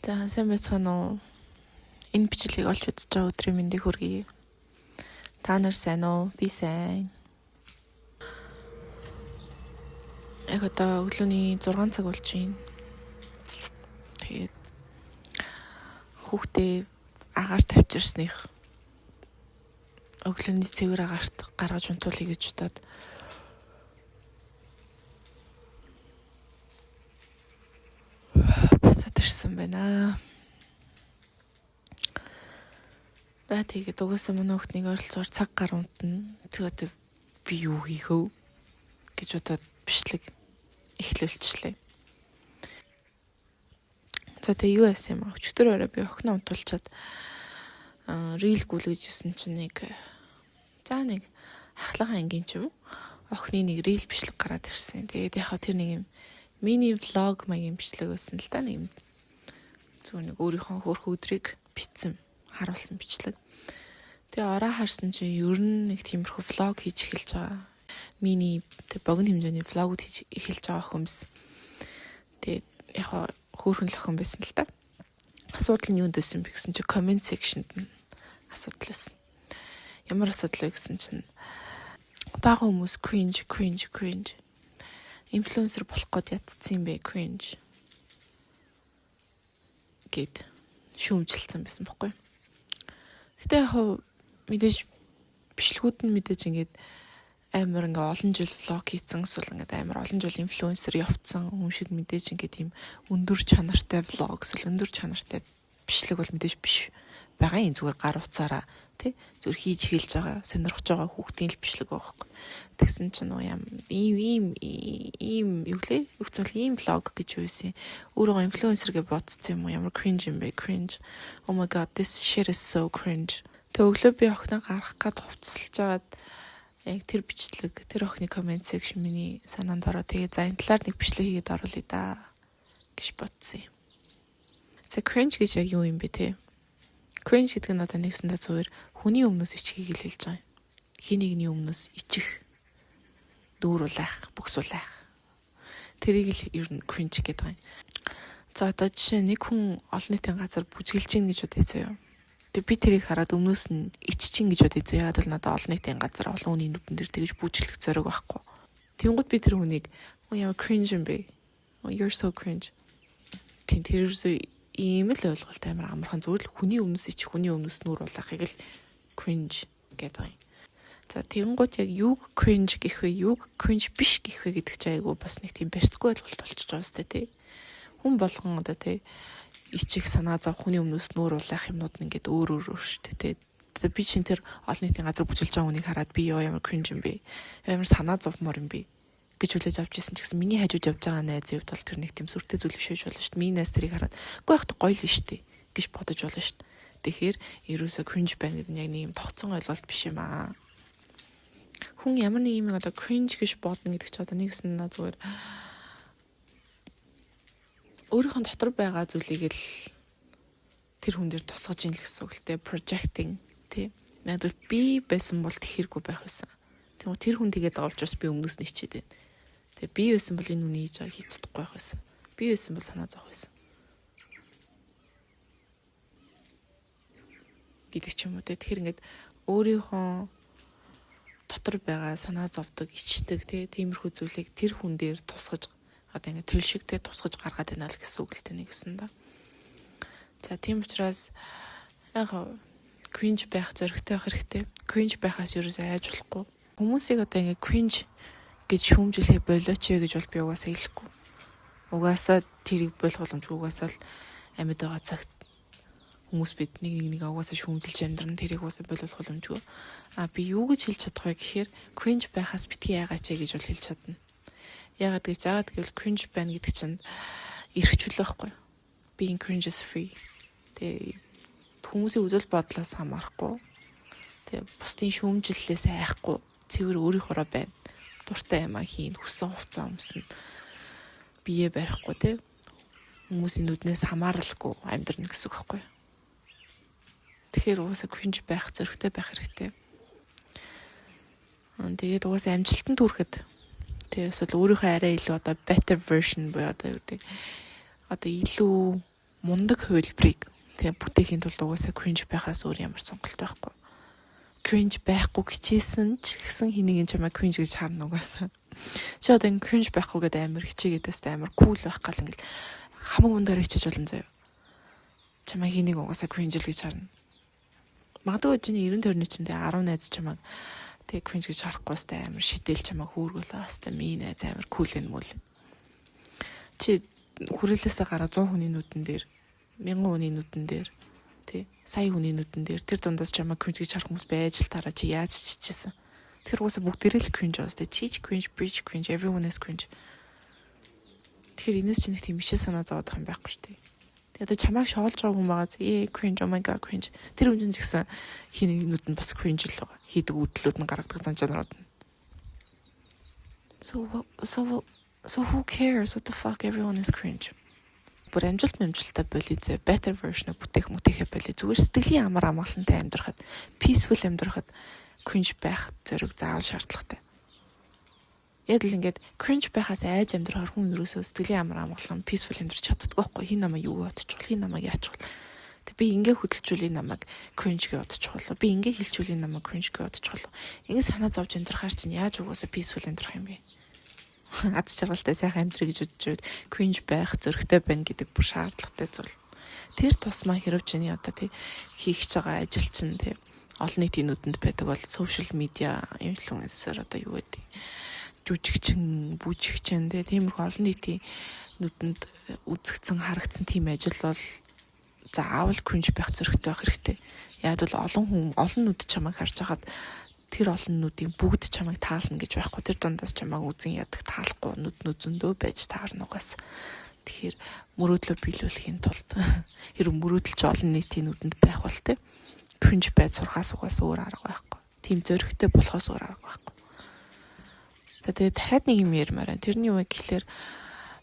За, сайн байцгаана уу? Энэ бичлэгийг олж үзэж байгаа өдрийн мэндийг хүргэе. Та нар сайн уу? Би сайн. Яг одоо өглөөний 6 цаг болж байна. Тэгээд хүүхдээ агаар тавьчирсных өглөөний цэвэр агаарт гаргаж унтуулъя гэж бодоод буцаад ирсэн байна. За, тэгээд угаасаа манай хүүхднийг ойролцоогоор цаг гар унтна. Тэгээд би юу хийх вэ гэж бодоод бичлэг эхлүүлчихлээ. За, тэгээ юу яасан юм аа? Өчигдөр орой би охиноо унтуулчаад reel гүйлгэж исэн чинь нэг ахлагын ангийн ч юм уу, охины нэг reel бичлэг гараад ирсэн. Тэгээд яг тэр нэг юм мини vlog маягийн бичлэг байсан л да, нэг юм зүгээр нэг өөрийнхөө хөөрхөн өдрийг бичсэн, харуулсан бичлэг. Тэгээ ороо харсан чинь ер нь нэг тиймэрхүү vlog хийж эхэлж байгаа. Мини тэг богино хэмжээний vlog ууд хийж эхэлж байгаа охин байсан. Тэгээд яг хөөрхөн л охин байсан л та. Асуудал нь юунд байсан бэ гэсэн чинь comment section-д нь асуудал байсан. Ямар асуудал вэ гэсэн чинь бага хүмүүс "Cringe, cringe, cringe. Инфлюенсер болох гээд ядцсан юм бэ, cringe" гэд шүүмжилсэн байсан бохгүй. Гэтэ яг мэдээж бичлэгүүд нь мэдээж ингээд амар ингээ олон жил vlog хийцэн эсвэл ингээд амар олон жил инфлюенсер явцсан хүн шиг мэдээж ингээд тийм өндөр чанартай vlog эсвэл өндөр чанартай бичлэг бол мэдээж биш байгаа юм, зүгээр гар утсаараа тий зүгээр хийж хэлж байгаа, сонирхож байгаа хүүхдийн л бичлэг байгаа байхгүй. Тэгсэн чинь нөө ям ийм ийм ийм юу лээ? Өгцөл ийм vlog гэж юу юм. Өөрөө инфлюенсер гэж бодсон юм уу? Ямар cringe юм бэ? Cringe. Oh my God, this shit is so cringe. Тэг өглөө би охиноо гаргах гад хувцалж агаад яг тэр бичлэг, тэр охины comment section миний санаанд ороо, тэгээ за, энэ талаар нэг бичлэг хийгээд оруулъя да гэж бодсон юм. За, cringe гэж яг юу юм бэ те? Cringe гэдэг нь одоо нэгсэндээ зүгээр хүний өмнөөс ичихийг л хэлж байгаа юм. Хин нэгний өмнөөс ичих, дүүрүүлэх, бөксүүлэх. Тэрийг л ер нь cringe гэдэг юм. За, одоо жишээ, нэг хүн олон нийтийн газар бүжгэлж гин гэж бодъё заяа. Тэг би тэрийг хараад өмнөөс нь иччин гэж бодъё заяа. Яг л надад олон нийтийн газар, олон хүний нүдэн дээр тэгж бүжиглэх зориг байхгүй. Тэнгууд би тэр хүнийг "Ямар cringe юм бэ? You're so cringe." Тийм, тэр ерөөсөө ийм л ойлголт, амар амархан, зүгээр л хүний өмнөөс ичих, хүний өмнөөс нүүр улаахыг л cringe гэдэг юм. За, тэгэнгүүт яг юуг cringe гэх вэ, юуг cringe биш гэх вэ гэдэг чинь айгүй бас нэг тийм барьцгүй ойлголт болчихж байгаа сте тий. Хүн болгон одоо тий ичих, санаа зовх, хүний өмнөөс нүүр улаах юмнууд нь ингээд өөр өөр өөр шүү дээ тий. Тэгээ би чинь тэр олон нийтийн газар бүжиглж байгаа хүнийг хараад би "Ёо, ямар cringe юм бэ? Ямар санаа зовмор юм бэ?" гэж хүлээж авч ирсэн ч гэсэн миний хажууд явж байгаа найзын хувьд бол тэр нэг тийм сүртэй зүйл биш байж болно шүү дээ. Миний найз тэрийг хараад "Үгүй яах, гоё л шүү дээ" гэж бодож болно шүү дээ. Тэгэхээр ерөөсөө cringe байна гэдэг нь яг нэг юм тогтсон ойлголт биш юм аа. Хүн ямар нэг юм одоо cringe гэж бодно гэдэг чинь одоо нэгсэн нь зүгээр өөрийнх нь дотор байгаа зүйлийг л тэр хүн дээр тусгаж ийн л гэсэн үг л те, projecting тий. Яг бол би байсан бол тэхэргүй байх байсан. Тэгмээ тэр хүн тэгээд байгаа учраас би өмнөөс нь ичээд байна. Тэгээ би байсан бол энэ хүний хийж байгааг хийж чадахгүй байх байсан. Би байсан бол санаа зовх байсан гэдэг ч юм уу те. Тэгэхээр ингээд өөрийнхөө дотор байгаа санаа зовдөг, ичдэг те, тиймэрхүү зүйлийг тэр хүн дээр тусгаж, одоо ингээд төл шиг те тусгаж гаргаад байна л гэсэн үг л те нэг өсөн да. За, тийм учраас яг cringe байх зоригтой байх хэрэгтэй. Cringe байхаас ерөөсөө айж болохгүй. Хүмүүсийг одоо ингээд cringe гэж шүүмжлэхээ болооч гэж бол би угаасаа хэлэхгүй. Угаасаа тэрийг болох боломжгүй, угаасаа л амьд байгаа цагт хүмүүс бид нэг нэг нэг угаасаа шүүмжилж амьдран, тэрийг угаасаа боловлох боломжгүй. А би юу гэж хэлж чадах вэ гэхээр cringe байхаас битгий яагач гэж бол хэлж чадна. Яагаад гэвэл cringe байна гэдэг чинь эрх чөлөө байхгүй. Being cringe is free. Тэгээ хүмүүсийн үзэл бодлоос хамаарахгүй. Тэгээ бусдын шүүмжлэлээс айхгүй, цэвэр өөрийнхоороо байна. Дуртай юмаа хийн, хүссэн хувцас өмснө. Бие барихгүй, те, хүмүүсийн нүднээс хамааралгүй амьдрна гэсэн үг байхгүй юу? Тэгэхээр угаасаа cringe байх зоригтой байх хэрэгтэй. Тэгээд угаасаа амжилтанд хүрэхэд, тэгээ эсвэл өөрийнхөө арай илүү одоо better version буюу одоо юу гэдэг, одоо илүү мундаг хувилбарыг тэгээ бүтээхийн тулд угаасаа cringe байхаас өөр ямар сонголт байхгүй. Cringe байхгүй хичээсэн ч гэсэн хэн нэгэн чамайг cringe гэж харна угаасаа. Чи одоо ингэ cringe байхгүй гэдэг амар хичээгээд байстай, амар cool байх гал ингээл хамаг мундагаар хичээж болно заяа. Чамайг хэн нэг угаасаа cringe л гэж харна. Магадгүй чиний 90 тойрны чинь 10 найз чамайг тэг cringe гэж харахгүй бастай амар шидэл чамайг хүүргэл бастай миний найз амар cool юм уу. Чи хүрээлээсээ гараа 100 хүний нүдэн дээр, 1000 хүний нүдэн дээр, тий, сая хүний нүдэн дээр, тэр дундаас чамайг cringe гэж харах хүмүүс байж л тараа, чи яаж чичээсэн. Тэр угаасаа бүгдээрээ л cringe бас, тий. Чи ч cringe, би ч cringe, everyone is cringe. Тэгэхээр энэс чи нэг тийм бишээ санаа зовоод байгаа юм байхгүй шүү дээ. Тэгээ одоо чамайг шоолж байгаа хүн байгаа. Ээ, cringe, oh my god, cringe. Тэр хүн чинь ч гэсэн хэн нэг нүд нь бас cringe л байгаа. Хийдэг үйлдэлүүд нь, гаргадаг зан чанарууд нь. So who cares, what the fuck, everyone is cringe. Бүр амжилт амжилттай болий зөө, better version бүтээх мүтэхэ болий, зүгээр сэтгэлийн амар амгалантай амьдрахад, peaceful амьдрахад cringe байх зориг заавал шаардлагатай. Яг л ингээд cringe байхаас айж амьдрахаар хүн ерөөсөө сэтгэлийн амар амгалан, peaceful амьдрч чаддаггүй байхгүй. Хэн намайг юу бодчих, хэн намайг яачих. Тэг би ингээ хөдөлжүүл намайг cringe гэж бодчих болоо. Би ингээ хэлчүүл намайг cringe гэж бодчих болоо. Ингээ санаа зовж амьдрахаар чинь яаж угаасаа peaceful амьдрах юм бэ? Аз жаргалтай сайхан амьдрах гэж бодож байвал cringe байх зоригтой байна гэдэг бүр шаардлагатай зүйл. Тэр тусмаа хэрв чиний одоо тий хийх гэж байгаа ажил чинь тий олон нийтийн нүдэнд байдаг бол, social media influencer, одоо юу гэдэг, жүжигчин, бүжигчин, тий, тиймэрхүү олон нийтийн нүдэнд үзэгдсэн, харагдсан тийм ажил бол заавал cringe байх зоригтой байх хэрэгтэй. Яг бол олон хүн, олон нүд чамайг харж байхад тэр олон нүдийн бүгд чамайг таална гэж байхгүй. Тэр дундаас чамайг үзэн ядаг, таалахгүй нүд нүд зөндөө байж таарна угаас. Тэгэхээр мөрөөдлөө биелүүлэхийн тулд, хэрэг мөрөөдөл чи олон нийтийн нүдэнд байх бол те cringe байж сурхаас угаас өөр арга байхгүй. Тийм зоригтой болохоос өөр арга байхгүй. За, тэгээд дахиад нэг юм ярмаар байна. Тэрний юу вэ гэхлээр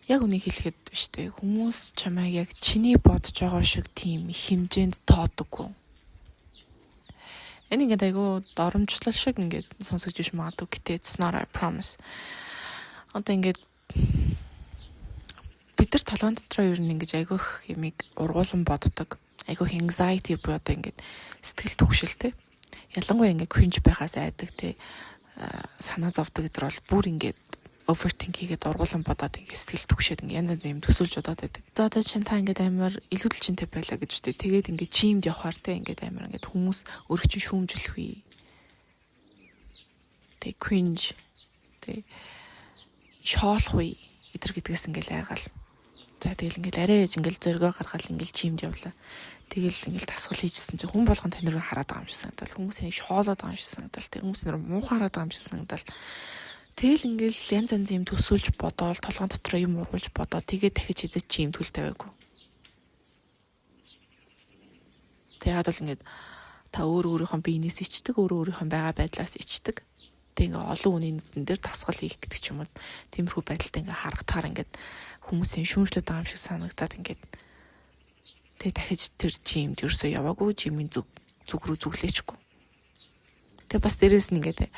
яг үнийг хэлэхэд биш те, хүмүүс чамайг яг чиний бодож байгаа шиг тийм хэмжээнд тоодоггүй. Энэ ингээд айгүй доромжлол шиг ингээд сонсогдож биш магадгүй. Гэтэ it's not, I promise. Одоо ингээд бид нар толгойн дотроо ер нь ингэж айгүй их юмыг ургуулan боддог. Айгүй их anxiety буюу одоо ингээд сэтгэл түгшил те. Ялангуяа ингээд cringe байхаас айдаг те, санаа зовдөг гэдэр бол бүр ингээд overthink хийгээд, ургуулan бодоод, ингээд сэтгэл түгшээд, ингээд янз янз юм төсөөлж бодоод байдаг. За, одоо чинь та ингээд амар илүүдэл чинтэй байлаа гэж үү. Тэгээд ингээд gym д явахаар те ингээд амар ингээд хүмүүс өөрөг чинь шүүмжлэх үе. Тэг cringe тэг шоолох үе эдэр гэдгээс ингээд айгаал. За, тэгэл ингээд арай ээж ингээд зоригоо гаргаал, ингээд gym д явлаа. Тэгэл ингээд дасгал хийжсэн чинь хүн болгон тань руу хараад байгаа юм шиг санагдал. Хүмүүс таныг шоолоод байгаа юм шиг санагдал. Тэг хүмүүс нэр муухаараад байгаа юм шиг санагдал. Тэгэл ингээл янз янз юм төсөөлж бодоол, толгойн дотор юм ургуулж бодоо, тэгээд дахиж хэзээ ч gym төл тавиагүй. Тэгээд бол ингээд та өөр өөрийнхөө биенээс ичдэг, өөр өөрийнхөө байгаа байдлаас ичдэг. Тэг ингээ олон хүний нүдэн дээр дасгал хийх гэдэг ч юм уу. Тиймэрхүү байдалтай ингээ харагдахаар ингээд хүмүүсийн шүүмжлээд байгаа юм шиг санагдаад, ингээд тэг дахиж тэр gym д ерөөсөө яваагүй, gym ийн зүг зүг рүү зүглээчгүй. Тэг бас дээрэс нь ингээд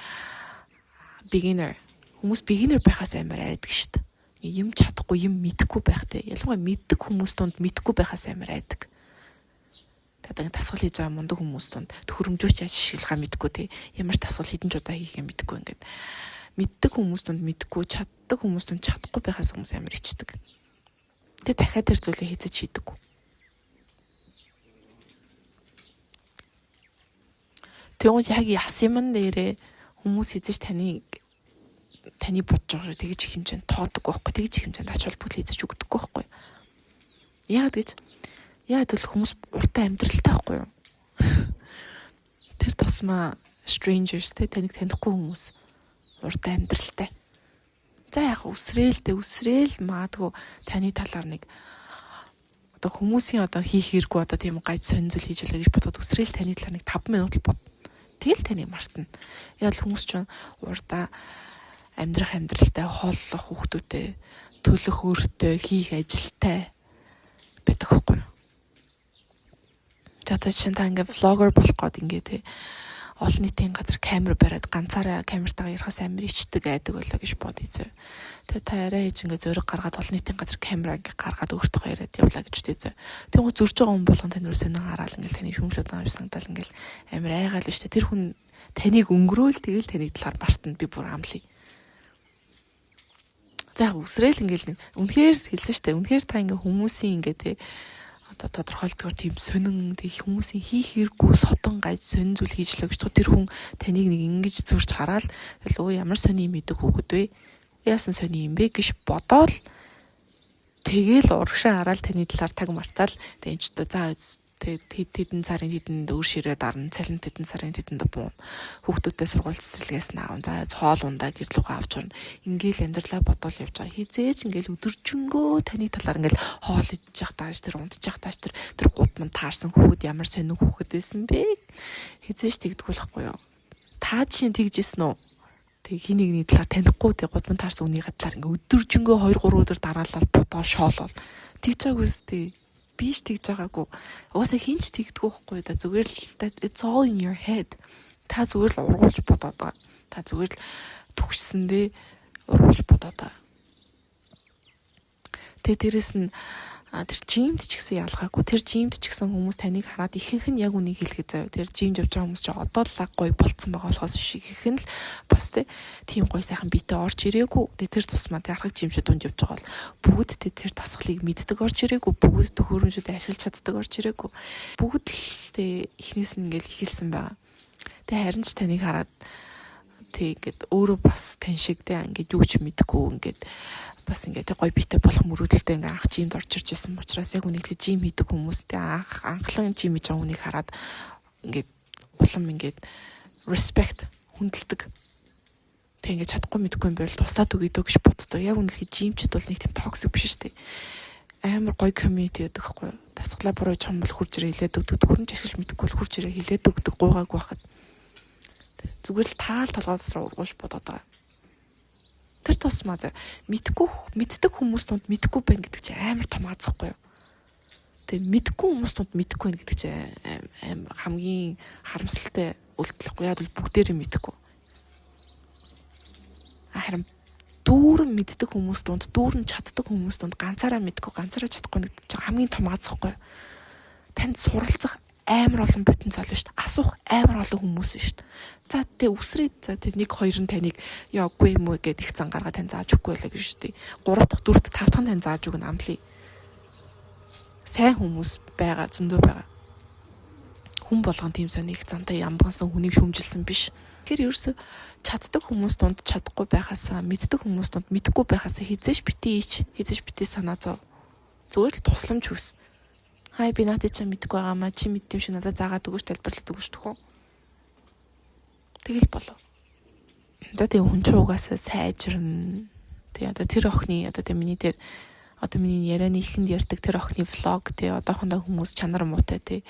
beginner хүмүүс beginner байхаас амар айдаг шүү дээ. Юм чадахгүй, юм мэдэхгүй байх те. Ялангуяа мэддэг хүмүүс дунд мэдэхгүй байхаас амар айдаг. Тэгээд дасгал хийж байгаа мундаг хүмүүс дунд төхөөрөмжөөч яаж ашиглахаа мэдэхгүй те. Ямар дасгал хэдэн ч удаа хийхээ мэдэхгүй, ингээд мэддэг хүмүүс дунд мэдэхгүй, чаддаг хүмүүс дунд чадахгүй байхаас хүмүүс амар ичдэг. Тэгээд дахиад тэр зүйлээ хэзээ ч хийдэггүй. Тэгвэл яг яс юмн дээрээ хүмүүс хэзээ ч таны бодож байгаа шүү тэгэж их хэмжээнд тоодоггүй байхгүй, тэгэж их хэмжээнд ач холбогдол хэзээ ч өгдөггүй байхгүй. Яагаад гэж, яагаад гэвэл хүмүүс уртаа амьдралтай байхгүй юу? Тэр тусмаа strangers те, таныг танихгүй хүмүүс урт амьдралтай. За, яг үсрээл тэ, үсрээл магадгүй таны талаар нэг одоо хүмүүсийн одоо хийх хэрэггүй одоо тийм гаж сонь зүйл хийж байлаа гэж бодоход үсрээл таны талаар нэг 5 минут л бод. Тэгэл таны мартна. Яг л хүмүүс ч урдаа амьдрах амьдралтай, хооллох хүүхдүүдтэй, Төлөх өртөө, хийх ажилтай байдаг хгүй юу. За, одоо жишээ нь та ингээ vlogger болох гээд ингээ те олон нийтийн газар камер бариад ганцаараа камертайгаа ярихаас амар ичдэг, айдаг байлаа гэж бодъё зөө. Тэгээ та арай хийж ингээ зориг гаргаад олон нийтийн газар камера ингээ гаргаад өөртөө яриад явлаа гэж үү зөө. Тэнгүү зөрж байгаа хүн болгон тань руу сонин хараад ингээл таны шүүмжлээд байгаа юм санагдал ингээл амар айгаал шүү дээ. Тэр хүн таныг өнгөрөөл тэгэл таныг талаар мартна, би бүр амлая. За, үсрээл ингээл нэг үнэхээр хэлсэн штэ. Үнэхээр та ингээ хүмүүсийн ингээ те одоо тодорхойлдгоор тийм сонин тэг хүмүүсийн хийх хэрэггүй содон гаж сонин зүйл хийж лээ гэж тэр хүн таныг нэг ингэж зурж хараад тэгэл "Өө, ямар сони юм идэг хүүхэд вэ? Яасан сони юм бэ?" гэж бодоол тэгэл урагшаа хараад таны талаар таг мартаал. Тэг энэ ч одоо за тэгээд тэдэн сарын тэдэнд өөр ширээ дарна, цалин тэдэн сарын тэдэнд буuna. Хүүхдүүдтэй сургууль цэцэрлэгээс нь аав. За, хоол ундаа гэр лүүгээ авч орно. Ингээл амьдралаа бодоол явж байгаа. Хизээж ингээл өдөржингөө таны талаар ингээл хоол идчих тааш тэр унтчих тааш тэр тэр гудманд таарсан хүүхэд ямар сонин хүүхэд байсан бэ? Хизээж тэгдэггүй л байхгүй юу? Та жишээ тэгж исэн үү? Тэг хин нэгний талаар танихгүй тэг гудманд таарсан үнийгээ талаар ингээ өдөржингөө 2 3 өдөр дараалал бодоо шоолол. Тэгж байгаагүй үстэй, би ч тэгж байгаагүй. Угаасаа хэн ч тэгдэггүй байхгүй да. Зүгээр л it's all in your head. Та зүгээр л ургуулж бодоод байгаа. Та зүгээр л төгсөндөө ургуулж бодоод байгаа. Тэгээ дээрэс нь тэр gym д ч гэсэн ялгаагүй. Тэр gym д ч гэсэн хүмүүс таныг хараад ихэнх нь яг үнийг хэлэхэд заяа. Тэр gym д явж байгаа хүмүүс ч одоо л гоё болцсон байгаа болохоос биш, ихэнх нь л бас тийм гоё сайхан биетэй орж ирээгүй. Тэгээ тэр тусмаа тэг архаг gym шүүд дунд явж байгаа бол бүгд тэр дасгалыг мэддэг орж ирээгүй. Бүгд төхөөрөмжүүд ашиглаж чаддаг орж ирээгүй. Бүгд л эхнээс нь ингээл эхэлсэн байгаа. Тэгээ харин ч таныг хараад тэг ингээд өөрөө бас тань шиг те ингээд юу ч мэдэхгүй ингээд бас ингээд гоё биетэй болох мөрөөдөлтэй ингээ анх gym д орж ирж исэн учраас яг үнэхээр gym хийдэг хүмүүстэй анх анхлан gym хийж байгаа хүнийг хараад ингээд улам ингээд respect, хүндэлдэг. Тэг ингээд чадахгүй мэдгүй юм байл туслаад өгье дөө гэж боддог. Яг үнэхээр gym чид бол нэг тийм toxic биш шүү дээ. Амар гоё community байдаг хгүй юу? Дасгалаа буруу чам бол хурж ирээ хэлээд өгдөг. Төхөөрөмж ашиглаж мэдэхгүй бол хурж ирээ хэлээд өгдөг, гуйгаагүй байхад. Зүгээр л таал толгой дотор ургуулж бодоод байгаа. Тэр тусмаа заа мэдгүй мэддэг хүмүүс тунд мэдэхгүй байна гэдэг чинь амар том азахгүй юу? Тэгээ мэдэхгүй хүмүүс тунд мэдэхгүй байна гэдэг чинь хамгийн харамсалтай үйлдэл байхгүй. Яг бол бүгдээрээ мэдэхгүй. Харин дүүрэн мэддэг хүмүүс дунд, дүүрэн чаддаг хүмүүс дунд ганцаараа мэдгүй, ганцаараа чадахгүй гэдэг чинь хамгийн том азахгүй юу? Танд суралцах амар олон потенциал байна шүү дээ. Асуух амар олон хүмүүс байна шүү дээ. За, тэ үсрээд, за, тэ нэг хоёр нь таныг яагүй юм уу гэд их зан гаргаа тань зааж өгөхгүй байлаа гэж шүү дээ. Гурав дахь, дөрөв дахь, тав дахь нь тань зааж өгнө, амлая. Сайн хүмүүс байгаа, зөндөө байгаа. Хүн болгон тийм сони их зантай ямгансан хүнийг шүмжилсэн биш. Тэгэхээр ерөөсө чаддаг хүмүүс дунд чадахгүй байхаасаа, мэддэг хүмүүс дунд мэдэхгүй байхаасаа хизээш бити ич, хизээш бити санаа зов. Зүгээр л тусламж хүс. "Хай, би наадыг чи мэдэхгүй байгаамаа, чи мэддэм шиг надад заагаад өгөөч, тайлбарлаад өгөөч" төхөө. Тэгэл болов. За, тэгээ хүн чинь угаасаа сайжирна. Тэгээ одоо тэр охины одоо тэгээ миний тэр одоо миний ярианы ихэнд ярьдаг тэр охины vlog тий одоохондоо хүмүүс чанар муутай тий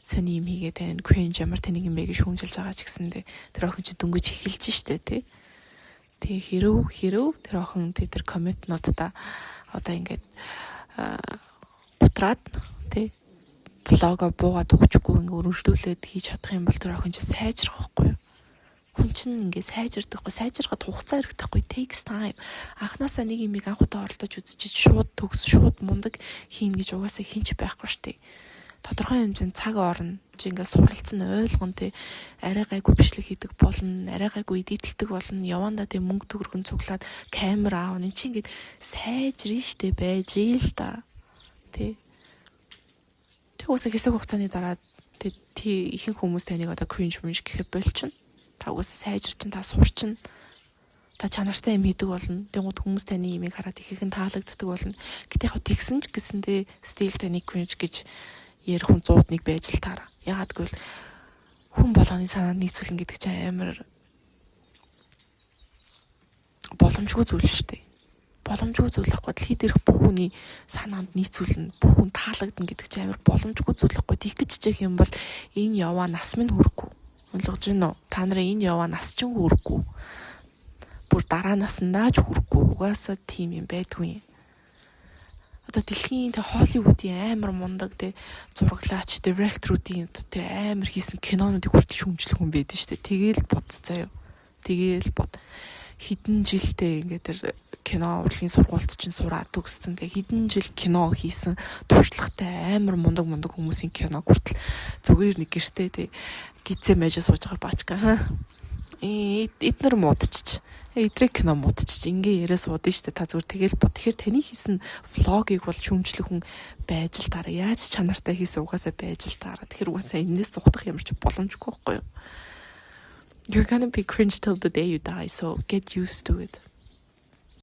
сони юм хийгээд байна, cringe, ямар тэнийг юм бэ гэж шүүмжилж байгаа ч гэсэндээ тэр охин чи дөнгөж эхэлж штэ тий. Тэгээ хэрв хэрв тэр охин тий тэр comment нуудаа одоо ингээд гутраад тий vlog оо буугаад өгчихгүй ингээ өргөжлүүлээд хийж чадах юм бол тэр охин чи сайжрах байхгүй юу? Хүн чинь ингээ сайжирдаггүй, сайжрахад хугацаа хэрэгтэй, takes time. Анханасаа нэг юмыг анх удаа оролдож үзчихэж шууд төгс, шууд мундаг хийн гэж угаасаа хинч байхгүй штэ. Тодорхой хэмжээнд цаг орно. Чи ингээ суралцсан, ойлгон тий арай гайгүй бичлэг хийдэг болно, арай гайгүй edit элдэг болно. Явандаа тий мөнгө төгрөгөн цуглаад камер аавна. Чи ингээд сайжрын штэ, байж ил та. Тий. Тэг угаасаа хэсэг хугацааны дараа тий ихэнх хүмүүс таныг одоо cringe мэнж гэхэд болчихно. Та угаасаа сайжирчин, та сурчин, та чанартай юм хийдэг болно. Тэнгууд хүмүүс таны имийг хараад ихэнх нь таалагддаг болно. Гэтэ яг тэгсэн ч гэсэндээ still таны cringe гэж ярих хүн 100-д 1 байж л таараа. Яагаад гэвэл хүн болгоны санаанд нийцүүлэн гэдэг чинь амар боломжгүй зүйл шүү дээ. Боломжгүй зүйл байхгүй. Дэлхий дээрх бүх хүний санаанд нийцүүлнэ, бүх хүн таалагдана гэдэг чинь амар боломжгүй зүйл байхгүй. Тийх гэж хичээх юм бол энэ яваа нас минь хүрэхгүй. Ойлгож байна уу? Та нарын энэ яваа нас чинь хүрэхгүй. Бүр дараа насандаа ч хүрэхгүй. Угаасаа тийм юм байдгүй юм. Одоо дэлхийн тэг Холливуудын амар мундаг тэг зураглаач, director-уудын тэг амар хийсэн кинонуудыг хүртэл шүүмжлэх хүн байдаг шүү дээ. Тэгээл бод заяа. Тэгээл бод. Хэдэн жилдээ ингээд тэр кино урлагийн сургуульд чинь сураад төгссөн. Тэгээ хэдэн жил кино хийсэн туршлагатай амар мундаг мундаг хүмүүсийн кино хүртэл зүгээр нэг гэртээ тэг гизээ мэжээ сууж байгаа баачка. Эднэр муудчих. Эдрэг кино муудчих. Ингээ яриа суудсан шүү дээ. Та зүгээр тэгэл бод. Тэгэхээр таны хийсэн vlog ийг бол шүүмжлэх хүн байж л таараа. Яаж чанартай хийсэн угаасаа байж л таараа. Тэгэхээр угаасаа энэс зугтах ямар ч боломжгүй байхгүй юу? You're gonna be cringe till the day you die, so get used to it.